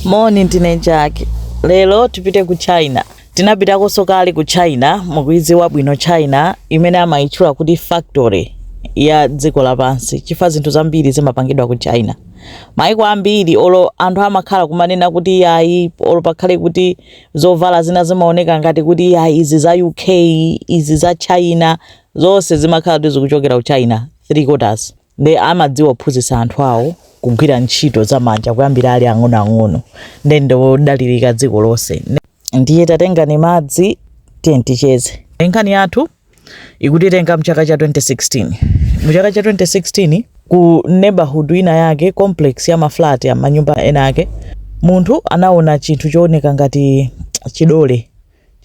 Moni, ndine Jack. Lero tipite ku China. Tinapitakonso kale ku China. Mukuidziwa bwino China, imene amayitchula kuti factory ya dziko lapansi, chifukwa zinthu zambiri zimapangidwa ku China. Maiko ambiri, olo anthu amakhala kumanena kuti yayi, olo pakhale kuti zovala zina zimaoneka ngati kuti yayi, izi za UK, izi za China, zonse zimakhala kuti zikuchokera ku China, three quarters. Nde amadziwa kuphunzitsa anthu awo kugwira ntchito zamanja kuyambira ali ang'onoang'ono, nde ndodalirika dziko lonse. Ndiye tatengani madzi, tiye ticheze. Nkhani yathu ikutitenga mchaka cha 2016. Muchaka cha 2016, ku neighborhood ina yake, complex ya maflat ya manyumba ena ake, munthu anaona chinthu chooneka ngati chidole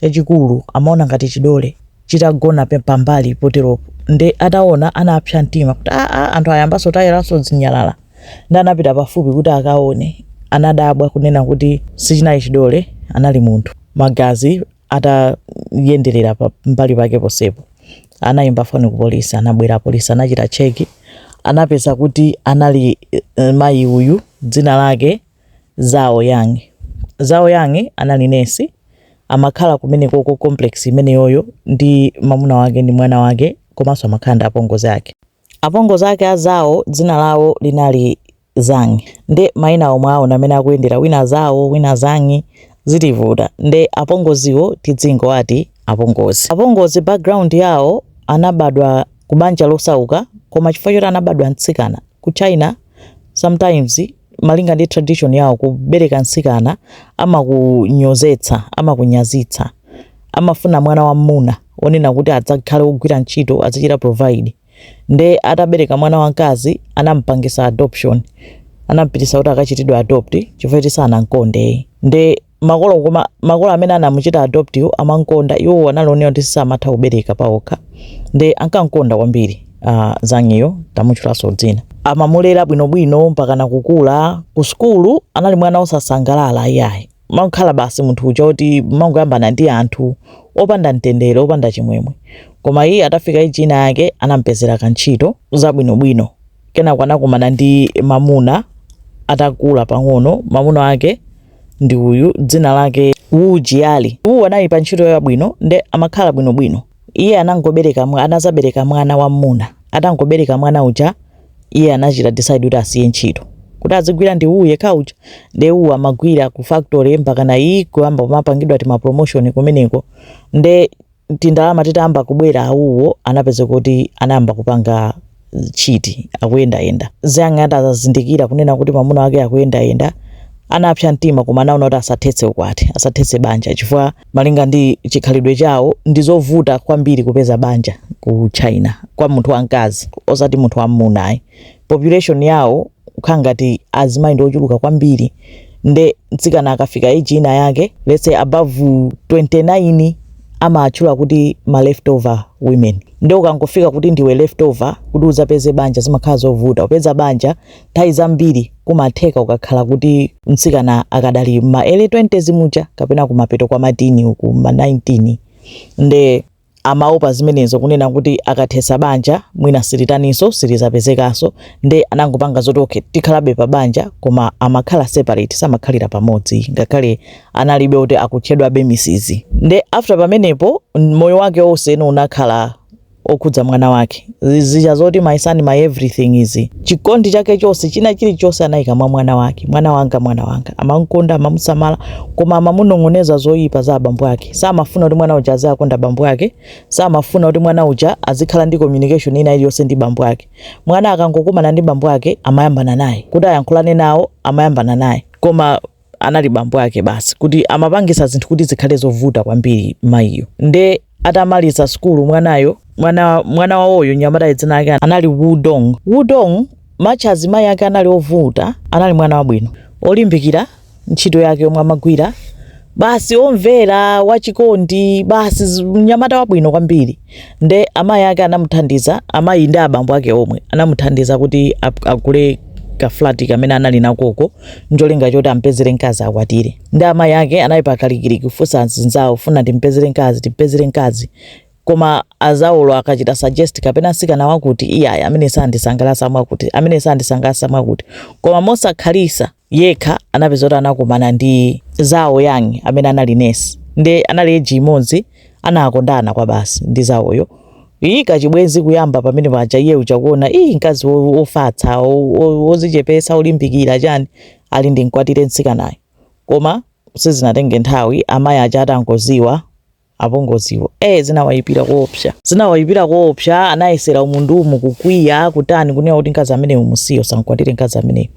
chachikulu. Amaona ngati chidole chitagona pambali poteropo. Nde ataona, anapsa mtima kuti aa, anthu ayambaso tayeranso zinyalala. Ndi anapita pafupi kuti akaone, anadabwa kunena kuti sichinali chidole, anali munthu, magazi atayenderera pambali pake posepo. Anayimba foni ku polisi, anabwera polisi, anachita check, anapeza kuti anali mayi uyu, dzina lake Zhao Yang. Zhao Yang anali nesi, amakhala kumenekoko, complex imeneyoyo, ndi mamuna wake ndi mwana wake, komanso amakhala ndi apongozi ake. Apongozi ake a Zhao dzina lawo linali Zhang. Nde mayina omwe awo amene akuyendera, wina Zhao, wina Zhang, zitivuta. Nde apongoziwo tidzingowati apongozi. Apongozi background yawo, anabadwa ku banja losauka, koma chifukwa choti anabadwa mtsikana, ku China sometimes, malinga ndi tradition yawo, kubereka mtsikana amakunyozetsa, amakunyazitsa. Amafuna mwana wam'muna onena kuti adzakhale wogwira ntchito, azichita provide. Nde atabereka mwana wamkazi, anampangisa adoption, anampitisa kuti akachitidwe adopt, chifukwa choti sanamkonde. Nde makolo, koma makolo amene anamuchita adopt yo amankonda. Iwo analionera kuti samatha kubereka paokha, nde ankankonda kwambiri. Zhang'iyo, tamutchulanso dzina, amamulera bwinobwino mpakana kukula. Ku sukulu anali mwana osasangalala iyayi, makhala basi munthu uja oti mangoyambana ndi anthu, opanda mtendere, opanda chimwemwe. Koma iye atafika age ina yake, anampezera kantchito zabwinobwino. Kenako anakumana ndi mamuna atakula pang'ono. Mamuna wake ndi uyu, dzina lake Wu Jiali. Wu anali pa ntchito yabwino, nde amakhala bwinobwino. Iye anangobereka, anazabereka mwana wam'muna. Atangobereka mwana uja, iye anachita decide kuti asiye ntchito, kuti azigwira ndi Wu yekha uja. Nde Wu amagwira ku factory mpakana iyi kuyamba kumapangidwa tima promotion kumeneko. Nde tindalama titayamba kubwera, awuwo anapeza kuti anayamba kupanga cheat, akuyendayenda. Zhang atazindikira kunena kuti mwamuna wake akuyendayenda, anapsa mtima, koma anaona kuti asathetse ukwati, asathetse banja, chifukwa malinga ndi chikhalidwe chawo ndi zovuta kwambiri kupeza banja ku China kwa munthu wamkazi, osati munthu wam'muna ayi. Population yawo kukhala ngati azimayi ndi ochuluka kwambiri. Nde mtsikana akafika age ina yake, let's say above 29, amatchula kuti ma leftover women. Nde ukangofika kuti ndiwe leftover, kuti udzapeze banja zimakhala zovuta. Kupeza banja nthawi zambiri kumatheka ukakhala kuti mtsikana akadali ma early 20s muja, kapena kumapeto kwa ma teen uku, ma 19. Nde amaopa zimenezo, kunena kuti akathetsa banja mwina silitaninso, silizapezekanso. Nde anangopanga zoti okay, tikhalabe pa banja, koma amakhala separate, samakhalira pamodzi, ngakhale analibe kuti akutchedwabe Mrs. Nde after pamenepo, moyo wake wonse eno unakhala okhudza mwana wake. Zija zoti "my son, my everything" izi, chikondi chake chonse, china chilichonse anayika mwa mwana wake. "Mwana wanga, mwana wanga." Amamkonda, amamusamala, koma amamunong'oneza zoyipa za abambo ake. Samafuna kuti mwana uja aziakonda bambo ake, samafuna kuti mwana uja azikhala ndi communication ina iliyonse ndi bambo ake. Mwana akangokumana ndi bambo ake, amayambana naye. Kuti ayankhulane nawo, amayambana naye. Koma anali bambo ake basi, kuti amapangisa zinthu kuti zikhale zovuta kwambiri mayiyo. Nde atamaliza sukulu mwanayo, mwana wawoyo, mnyamata dzina lake anali Wu Dong. Wu Dong, much as mayi ake anali ovuta, anali mwana wabwino, olimbikira ntchito yake yomwe amagwira basi, omvera, wachikondi basi, mnyamata wabwino kwambiri. Nde amayi ake anamuthandiza, amayi ndi abambo ake omwe anamuthandiza kuti agule kaflati kamene anali nakoko, ncholinga choti ampezere mkazi akwatire. Ndi amayi ake anali pakalikiliki kufunsa azinzawo, "Funa timpezere mkazi, timpezere mkazi." Koma azawo akachita suggest kapena mtsikana wakuti, iyayi, amene sandisangalatsa mwakuti, amene sandisangalatsa mwakuti. Koma mosakhalisa yekha anapeza kuti anakumana ndi Zhao Yang amene anali nesi, nde anali age imodzi. Anakondana kwa basi ndi Zhaoyo. Iyi kachibwenzi kuyamba pamene paja. Iye uja kuona iyi mkazi wofatsa, wozichepesa, olimbikira chani, ali ndi mkwatire mtsikanayo. Koma sizinatenge nthawi, amayi aja atangoziwa, apongoziwo, zinawayipira koopsa, zinawayipira koopsa. Anayesera umu ndi umu, kukwiya, kutani, kunena kuti mkazi ameneyo musiye, usamkwatire mkazi ameneyo.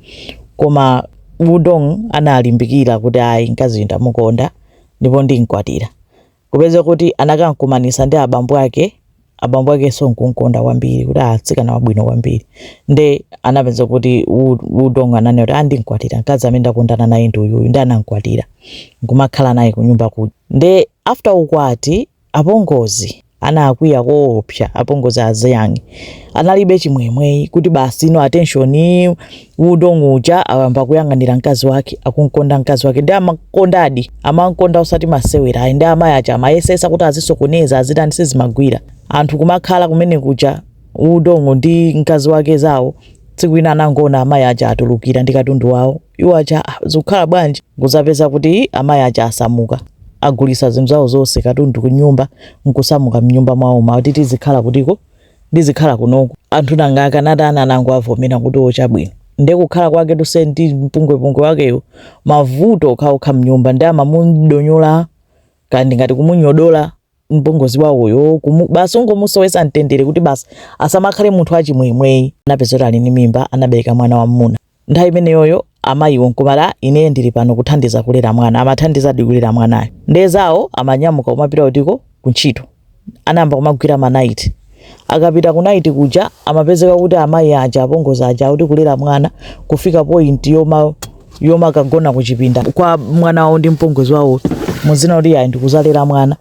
Koma Wudong analimbikira kuti ayi, mkaziyo ndamukonda ndipo ndimkwatira. Kupeza kuti anakankumanisa ndi abambo ake, abambo akenso nkunkonda kwambiri kuti atsikana wabwino kwambiri. Nde anapeza kuti Wudong ananena kuti andinkwatira mkazi amene ndakondana naye ndi uyuyu. Ndi anamkwatira nkumakhala naye kunyumba kuja. Nde after ukwati, apongozi anakwiya koopsa. Apongozi a Ziyang analibe chimwemwe kuti basi ino attention, Wudong uja ayamba kuyang'anira mkazi wake, akunkonda mkazi wake. Ndi amakondadi, amankonda osati masewera ayi. Ndi amayi aja amayesesa kuti azisokoneza, azitani, sizimagwira. Anthu kumakhala kumene kuja, Wudong ndi mkazi wake Zawo. Tsiku lina anangoona amayi aja atulukira ndi katundu wawo. Iwo aja, "Ah, zikukhala bwanji?" Kuzapeza kuti amayi aja asamuka, agulisa zinthu zawo zonse, katundu kunyumba, nkusamuka mnyumba mwawo, mati tizikhala kutiko, ndizikhala kunoku. Anthu nanga akanatani? Anango avomera kuti ochabwino. Nde kukhala kwake tuse ndi mpungwepungwe wakeyo, mavuto okhaokha mnyumba. Ndi amamudonyola kandi ngati kumunyodola mpongozi wawoyo, basi ungomusowesa mtendere kuti basi asamakhale munthu achimwemweyi. Anapeza kuti ali ndi mimba, anabereka mwana wam'muna. Nthawi imeneyoyo amayiwo nkumati, "Ine ndili pano kuthandiza kulera mwana." Amathandizadi kulera mwanayo. Nde Zawo amanyamuka kumapita kutiko, kuntchito. Anayamba kumagwira ma night. Akapita ku night kuja, amapezeka kuti amayi aja, apongozi aja, akuti kulera mwana kufika point yomakagona kuchipinda kwa mwana wawo ndi mpongozi wawo, muzina kuti ayi, ndikuzalera mwana.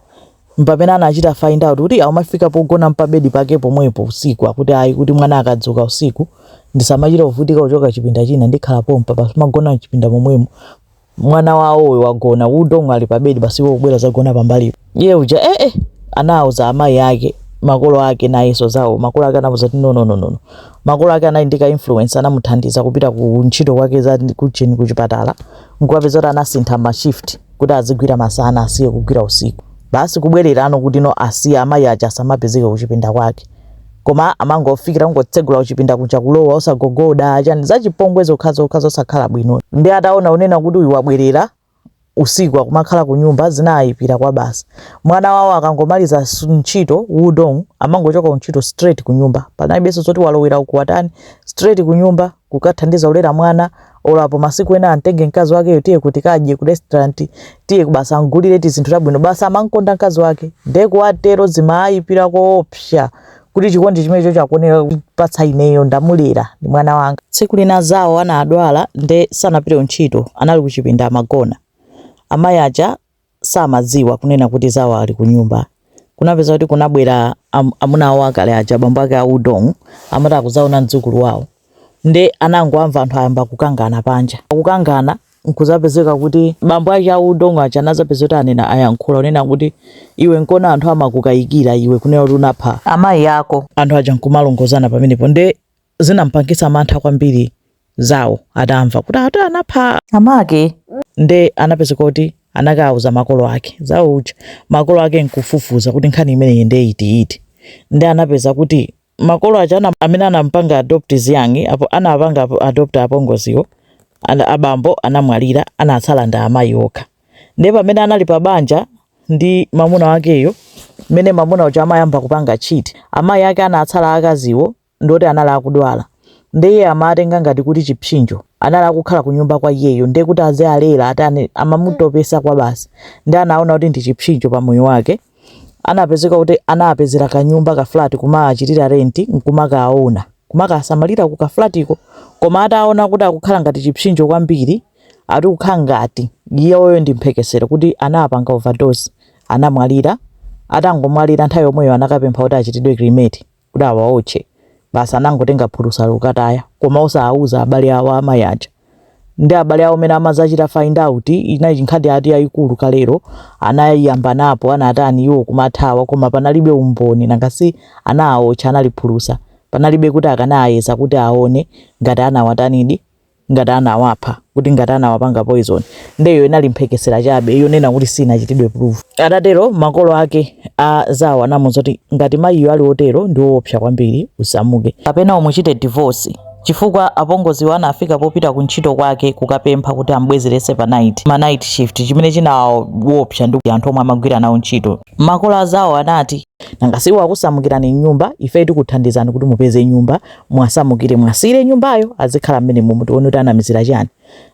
Mpamene anachita find out kuti amafika pogona mpabedi pake pomwepo usiku. Akuti ayi, kuti mwana akadzuka usiku ndisamachita kuvutika kuchoka chipinda china, ndikhala pompa basi, magona mchipinda momwemo. Mwana wawoyo wagona, Wudong ali pabedi, basi iwo kubwera zagona pambalipo. Iye uja anawuza amayi ake, makolo ake nayenso Zawo. Makolo ake anawuza kuti no, no, no, no. Makolo ake anali ndi ka influence, anamuthandiza kupita ku ntchito kwake za kucheni kuchipatala, nkukapeza kuti anasintha ma shift kuti azigwira masana, asiye kugwira usiku. Basi kubwerera ano kuti no, asiye amayi aja asamapezeke kuchipinda kwake, koma amangofikira kungotsegula kuchipinda kuja, kulowa osagogoda, chani, zachipongwe zokhazokha zosakhala bwino. Ndi ataona unena kuti uyu wabwerera usiku akumakhala ku nyumba, zinayipira kwa basi. Mwana wawo akangomaliza ntchito, Wudong amangochoka kuntchito straight ku nyumba. Panalibenso zoti walowera uku, watani, straight ku nyumba kukathandiza kulera mwana. Olapo masiku ena amtenge mkazi wakeyo, "Tiye kuti kadye ku restaurant, tiye basi," angulire tizinthu tabwino. Basi amankonda mkazi wake. Nde kuwatero zimayipira koopsa kuti chikondi chimenecho chakuonera kupatsa ineyo, ndamulera, ndi mwana wanga. Tsiku lina Zawo anadwala, nde sanapite kuntchito, anali kuchipinda amagona. Amayi aja samadziwa kunena kuti Zawo ali ku nyumba. Kunapeza kuti kunabwera amuna awo akale aja, abambo ake a Wudong, amati akuzaona mdzukulu wawo. Nde anangoamva anthu ayamba kukangana panja, kukangana, nkuzapezeka kuti bambo ake a Wudong aja anazapeza kuti anena, ayankhula kunena kuti, "Iwe, nkona anthu amakukayikira iwe kunena kuti unapha amayi ako." Anthu aja nkumalongozana pamenepo. Nde zinampangisa mantha kwambiri Zawo atamva kuti ati anapha amake. Nde anapezeka kuti anakauza makolo ake Zawo uja. Makolo ake nkufufuza kuti nkhani imeneyi nde iti iti. Nde anapeza kuti makolo aja amene anampanga adopt Ziyang apo, anapanga adopt apongoziwo, abambo anamwalira, anatsala ndi amayi okha. Nde pamene anali pa banja ndi mamuna wakeyo, mmene mamuna uja amayamba kupanga cheat, amayi ake anatsala akaziwo ndoti anali akudwala. Nde iye amatenga ngati kuti chipsinjo, anali akukhala ku nyumba kwa iyeyo, nde kuti azialera atani, amamutopesa kwa basi. Ndi anaona kuti ndi chipsinjo pa moyo wake. Anapezeka kuti anapezera kanyumba ka flat, kumachitira rent, nkumakaona, kumakasamalira ku ka flatiko. Koma ataona kuti akukhala ngati chipsinjo kwambiri, ati kukhala ngati iyeyo ndi mphekesero kuti anapanga overdose, anamwalira. Atangomwalira, nthawi yomweyo anakapempha kuti achitidwe cremate, kuti awaotche. Basi, anangotenga phulusa kukataya, koma osawauza abale awo amayi aja. Ndi abale awo amene amazachita find out, inali nkhani ati yayikulu kalero, anayamba napo anatani iwo kumathawa, koma panalibe umboni. Nangasi anawotcha, anali phulusa, panalibe kuti akanayeza kuti aone ngati anawatanidi, ngati anawapha, kuti ngati anawapanga poison. Ndeyo inali mphekesera chabe yonena kuti sinachitidwe proof. Atatero, makolo ake a Zawo anamuwuza kuti ngati mayiyo ali otero ndi woopsa kwambiri, usamuke kapena umuchite divorce, chifukwa apongoziwo anafika popita ku ntchito kwake kukapempha kuti ambwezerese pa night, ma night shift, chimene chinawoopsa ndi anthu omwe amagwira nawo ntchito. Makolo azawo anati, nanga siwo akusamukirani nyumba, ife tikuthandizani kuti mupeze nyumba, mwasamukire, mwasire nyumbayo, azikhala mmene mumu, tione kuti anamizira chani.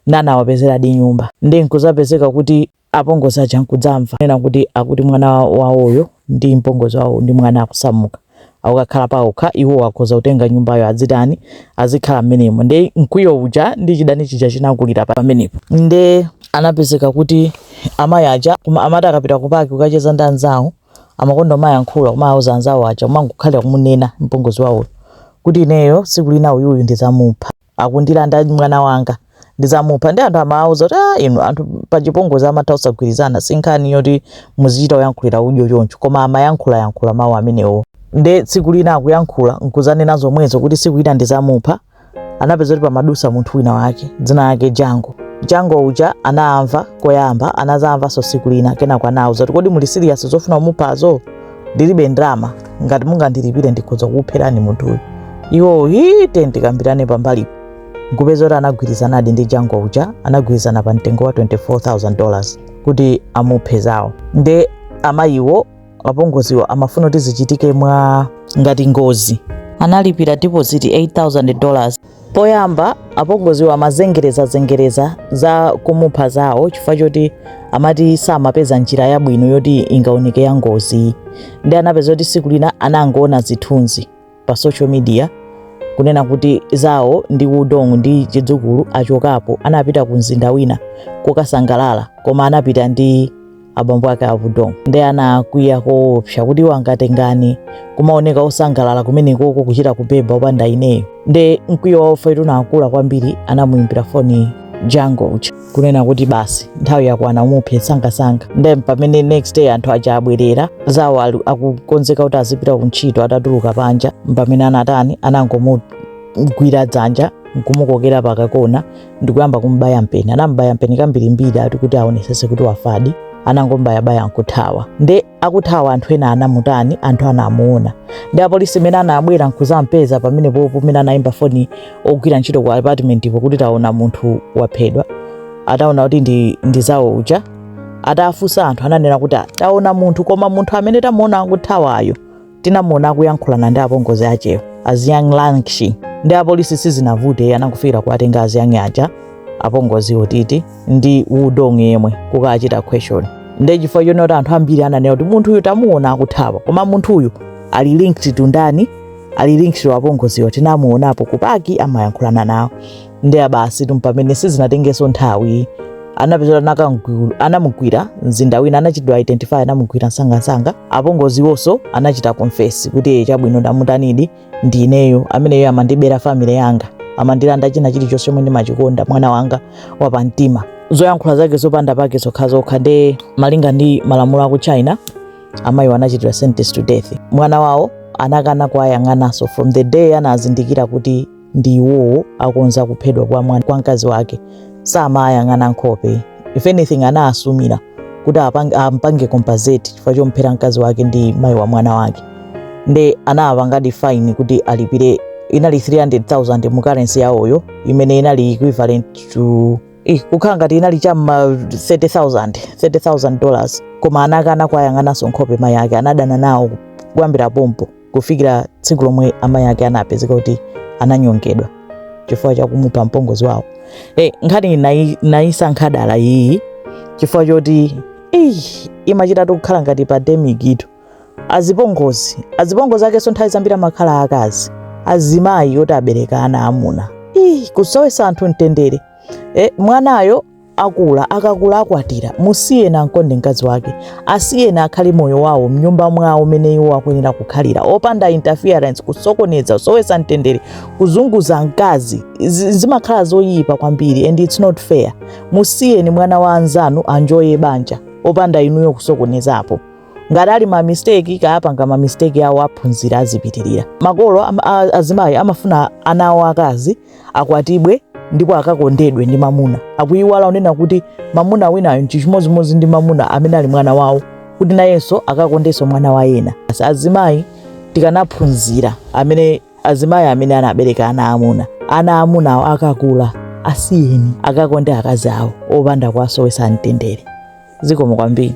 Nanawapezeradi nyumba. Ndi nkuzapezeka kuti apongozi aja nkudzamva nena kuti akuti mwana wawoyo ndi mpongozi wawo ndi mwana akusamuka, akukakhala pawokha, iwo akhoza kutenga nyumbayo, adzitani, azikhala mmenemo. Ndi mkwiyo uja ndi chidani chija chinakulira pamenepo. Nde anapezeka kuti amayi aja amati akapita ku park kukacheza ndi anzawo, amakonda kumayankhula, kumawuza anzawo aja, kumangokhalira kumunena mpongozi wawoyo kuti ineyo tsiku lina uyuyu ndizamupha, akundilanda mwana wanga, ndizamupha. Ndi anthu amawuza kuti, ah, inu anthu pachipongozi amatha kusagwirizana, si nkhani yoti muzichita kuyankhulira udyo choncho. Koma amayankhulayankhula mawu amenewo. Nde tsiku lina akuyankhula nkuzanena zomwezo kuti tsiku lina ndizamupha, anapeza kuti pamadusa munthu wina wake dzina lake Jango. Jango uja anamva koyamba, anazamvanso tsiku lina. Kenako anawuza kuti, kodi muli serious zofuna kumuphazo? Ndilibe ndalama, ngati mungandilipire ndikhoza kukupherani munthuyu. Iwo hite ndikambirane pambalipo. Nkupeza kuti anagwirizanadi ndi Jango uja, anagwirizana pa mtengo wa $24,000 kuti amuphe Zawo. Nde amayiwo, apongoziwo, amafuna kuti zichitike mwa ngati ngozi. Analipira deposit $8,000. Poyamba apongoziwo amazengerezazengereza za kumupha Zawo chifukwa choti amati samapeza njira yabwino yoti ingaoneke ya ngozi. Ndi anapeza kuti tsiku lina anangoona zithunzi pa social media kunena kuti Zawo ndi Wudong ndi chidzukulu achokapo, anapita ku mzinda wina kukasangalala, koma anapita ndi abambo ake a Wudong. Ndi anakwiya koopsa kuti iwo angatengani kumaoneka osangalala kumenekoko, kuchita kubeba opanda ineyo. Ndi mkwiyo wawo fetu unakula kwambiri. Anamuimbira foni Jango uja kunena kuti basi, nthawi yakwana, umuphe sangasanga. Then pamene next day anthu aja abwerera, Zawo akukonzeka kuti azipita kuntchito, atatuluka panja pamene anatani, anangomugwira dzanja nkumukokera pakakona ndikuyamba kumubaya mpeni. Anamubaya mpeni kambirimbiri ati kuti aonesese kuti wafadi. Anangombayabaya nkuthawa. Nde akuthawa, anthu ena anamutani, anthu anamuona. Ndi apolisi imene anabwera nkuzampeza pamene popo pamene anayimba foni ogwira ntchito ku apartment ipo kuti taona munthu waphedwa. Ataona kuti ndi Zawo uja, atafunsa anthu ananena kuti, "Ah, taona munthu, koma munthu amene tamuona akuthawayo tinamuona akuyankhulana ndi apongozi achewo, Aziyang Langshi." Ndi apolisi sizinavute, anakufikira kuwatenga Aziyang aja, apongoziwo titi ndi Wudong yemwe, kukachita question. Ndi chifukwa chonena kuti anthu ambiri ananena kuti munthu uyu tamuona akuthawa, koma munthu uyu ali linked to ndani? Ali linked to apongoziwo, tinamuonapo ku park amayankhulana nawo. Ndi abasi pamene sizinatengenso nthawi, anapeza anamugwira mzinda wina, anachitidwa identify, anamugwira msangamsanga. Apongoziwonso anachita confess kuti, "Eh, chabwino, ndamutanidi, ndi ineyo ameneyo, amandibera family yanga, amandilanda china chilichonse chomwe ndimachikonda, mwana wanga wapamtima." Zoyankhula zake zopanda pake zokhazokha. Ndi malinga ndi malamulo aku China, amayiwo anachitidwa sentence to death. Mwana wawo anakana kuwayang'ananso from the day anazindikira kuti ndi iwowo akonza kuphedwa kwa mkazi wake. Samayang'ana nkhope. If anything, anaasumira kuti ampange compensate chifukwa chomphera mkazi wake ndi mayi wa mwana wake. Nde anawapangadi fine kuti alipire, inali 300,000 mu currency yawoyo, imene inali equivalent to kukhala ngati inali cham'ma 30,000, $30,000. Koma anakana kuwayang'ananso nkhope mayi ake, anadana nawo kuyambira pompo kufikira tsiku lomwe amayi ake anapezeka kuti ananyongedwa chifukwa chakumupha mpongozi wawo. Nkhani nayisankha dala iyi chifukwa choti imachitatu kukhala ngati pandemic itu. Azipongozi akenso nthawi zambiri amakhala akazi, azimayi oti abereka ana amuna. Ii, kusowesa anthu mtendere. Mwanayo Akula, akakula akwatira. Musiyeni ankonde mkazi wake, asiyeni akhale moyo wawo mnyumba mwawo mene iwo akuyenera kukhalira, opanda interference, kusokoneza, kusowesa mtendere, kuzunguza mkazi. Zimakhala zoyipa kwambiri and it's not fair. Musiyeni mwana wa anzanu anjoye banja opanda inuyo kusokonezapo. Ngati ali ma mistake, kaapanga ma mistake awo, aphunzira, azipitirira. Makolo azimayi amafuna ana awo akazi akwatibwe ndipo akakondedwe ndi mamuna. Akuyiwala unena kuti mamuna winayo nchimodzimodzi ndi mamuna amene ali mwana wawo, kuti nayenso akakondenso mwana wa ena. Azimayi tikanaphunzira, amene azimayi amene anabereka ana amuna, ana amunawo akakula asiyeni akakonde akazi awo opanda kuwasowesa mtendere. Zikomo kwambiri.